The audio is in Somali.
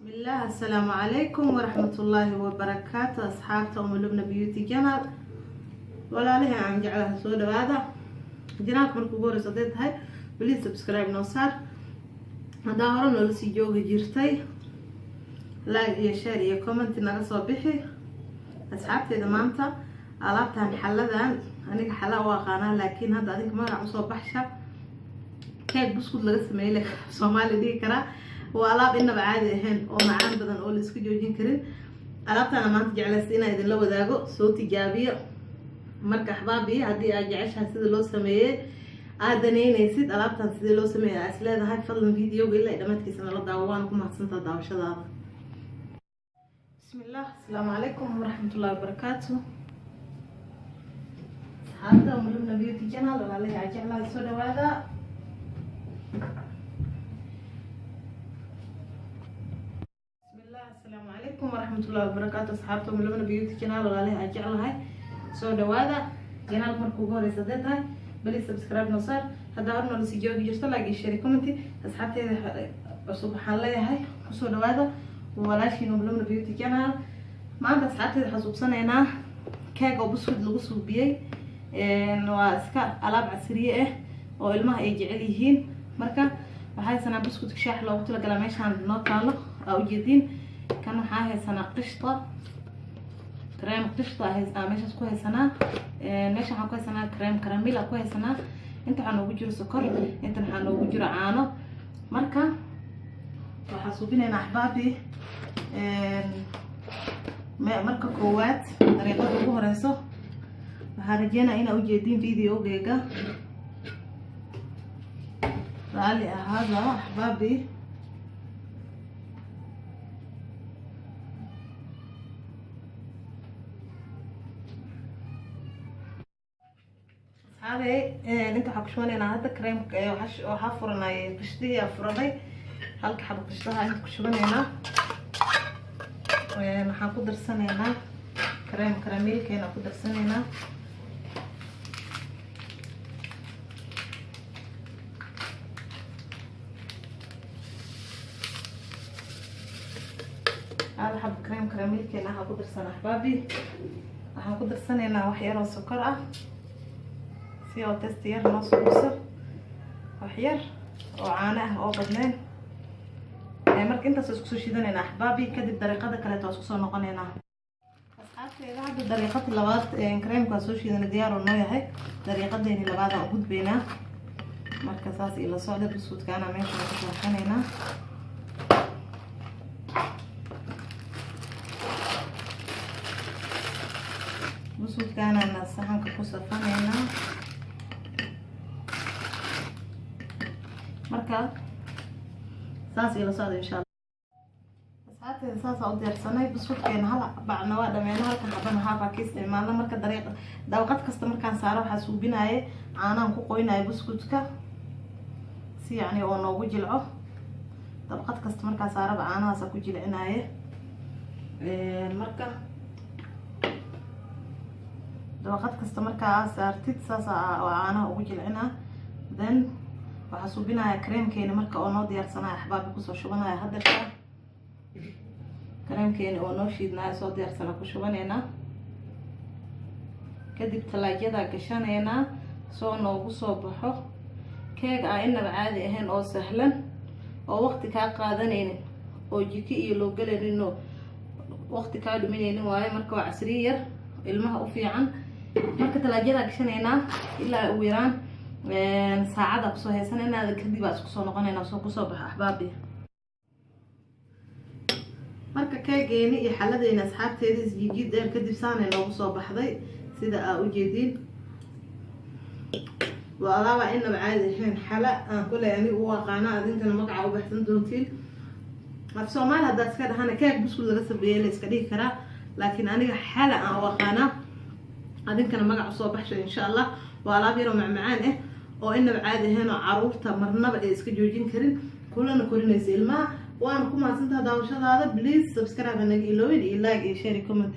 Bismillaah, assalaamu calaykum waraxmatullaahi wabarakaatu. Asxaabta Umulubna Beauty Channel, walaalihii aan jeclaha, soo dhawaada. Channelka marka ugu horeysa haday tahay, please subscribe noo saar. Haddaa hore noola sii joogi jirtay, like iyo share iyo comment naga soo bixi. Asxaabteeda, maanta alaabtan xaladan aniga xala u aqaanaa, laakiin hadda adinka magac usoo baxsha. Keeg buskud laga sameeyey, Soomaali dhihi karaa. Waa alaab inaba caadi ahayn oo macaan badan oo la iska joojin karin. Alaabtaana maanta jeclaysta inaan idinla wadaago, soo tijaabiyo. Marka axbaabi, haddii aad jeceshahay sida loo sameeyey, aad danaynaysid alaabtan sidii loo sameeyey aa is leedahay, fadlan videoga ilaa dhamaadkiisa nala daawo. Waana ku mahadsantaa daawashadaada. Bismillaah, asalaamu calaykum waraxmatullahi wabarakaatu. Asxaabta Umulubna Beauty Channel, walaalihii aa jeclahay, soo dhawaada. Bismillah, asalaamu calaykum waraxmatullahi wabarakaatu. Asxaabta Umulubna Beauty Channel, walaalihii aa jeclahay, soo dhawaada. Channelka marka ugu horeysa hadday tahay, please subscribe noo saar. Haddaa hor noola sii joogi jirto, like iyo share, comment. Asxaabteeda cusub waxaan leeyahay kusoo dhawaada walaashiin Umulubna Beauty Channel. Maanta asxaabteeda waxaan suubsanaynaa keeg oo buskud lagu suubiyey. Waa iska alaab casriye ah oo ilmaha ay jecel yihiin. Marka waxaa haysanaa buskudka shaax loogu talagalaa, meeshaan noo taalo aa ujeediin. Kan waxaa haysanaa qishta, cream qishta meeshaas ku haysanaa. Meesha waxaan ku haysanaa cream caramel ku haysanaa. Inta waxaa noogu jiro sokor, intan waxaa noogu jiro caano. Marka waxaa suubinaynaa, axbaabi, marka koowaad dariiqada ugu horeyso. Waxaan rajeynaya inaa ujeediin videogeyga. Raali ahaada, axbaabi. Asxaabey, inta waxaa ku shubanaynaa hadda creamka. Waxaa furanay qishdihii aa furanay, halka xabo qishdaha inta ku shubanaynaa. Waxaan ku darsanaynaa cream caramelkeena ku darsanaynaa. Hal xabo cream caramelkeena waxaa ku darsana, axbaabi. Waxaan ku darsanaynaa wax yar oo sokor ah si oo taste yar noo sugiso, wax yar oo caano ah oo badnayn. Marka intaas isku soo shiidanaynaa, axbaabi. Kadib dariiqada kaleeto waa isku soo noqonaynaa. Asxaabteeda, hadda dariiqada labaad, creamka waa soo shiidana, diyaar oo noo yahay. Dariiqadeeni labaad aan u gudbaynaa. Marka saas ila socda. Busudkaana meesha ku sharxanaynaa. Busudkaanana saxanka ku safanaynaa. Marka saas ila socda, insha Allah. Asxaabteeda, saasaa u diyaarsanay busudkeena. Hal bacna waa dhameena, halkan xabana haafaa ka isticmaalna. Marka dariiq dabaqad kasta markaan saaro, waxaa suubinaaye caanahan ku qoynaya buskudka si yacni oo noogu jilco. Dabaqad kasta markaa saaraba caanahaasa ku jilcinaaye. Marka dabaqad kasta markaa saartid, saas oo caanaha ugu jilcinaa. Then waxaa suubinaya creamkeeni marka oo noo diyaarsanaya, axbaabi, kusoo shubanaya hadeerta. Creamkeeni oo noo shiidnaayo, soo diyaarsana, ku shubaneynaa. Kadib talaajada gashaneynaa soo noogu soo baxo keeg aan inaba caadi ahayn oo sahlan oo waqti kaa qaadanaynin oo jiko iyo loo gelaynin oo waqti kaa dhuminaynin waayo. Marka waa casriye yar ilmaha u fiican. Marka talaajada gashanaynaa ilaa ugu yaraan saacada kusoo haysanayna. Kadib aa isku soo noqonaynaa soo kusoo baxo, axbaabi. Marka keegeeni iyo xaladeeni, asxaabteeda, isjiijiid dheer kadib saanay noogu soo baxday, sida aa ujeediin. Waa alaabaa inaba caadi ahayn. Xala aan kuley aniga u aqaana, adinkana magaca u baxsan doontiin. Af Soomaali haddaad iska dhahana, keeg buskud laga sameeyey la iska dhihi karaa, laakiin aniga xala aan u aqaanaa. Adinkana magac usoo baxshay, insha Allah. Waa alaab yaroo macmacaan ah oo inaba caadi ahayn oo caruurta marnaba ay iska joojin karin, kulana korinaysa ilmaha. Waana ku mahadsantaha daawashadaada. Please subscribe naga iloowin, iyo like iyo share, comment.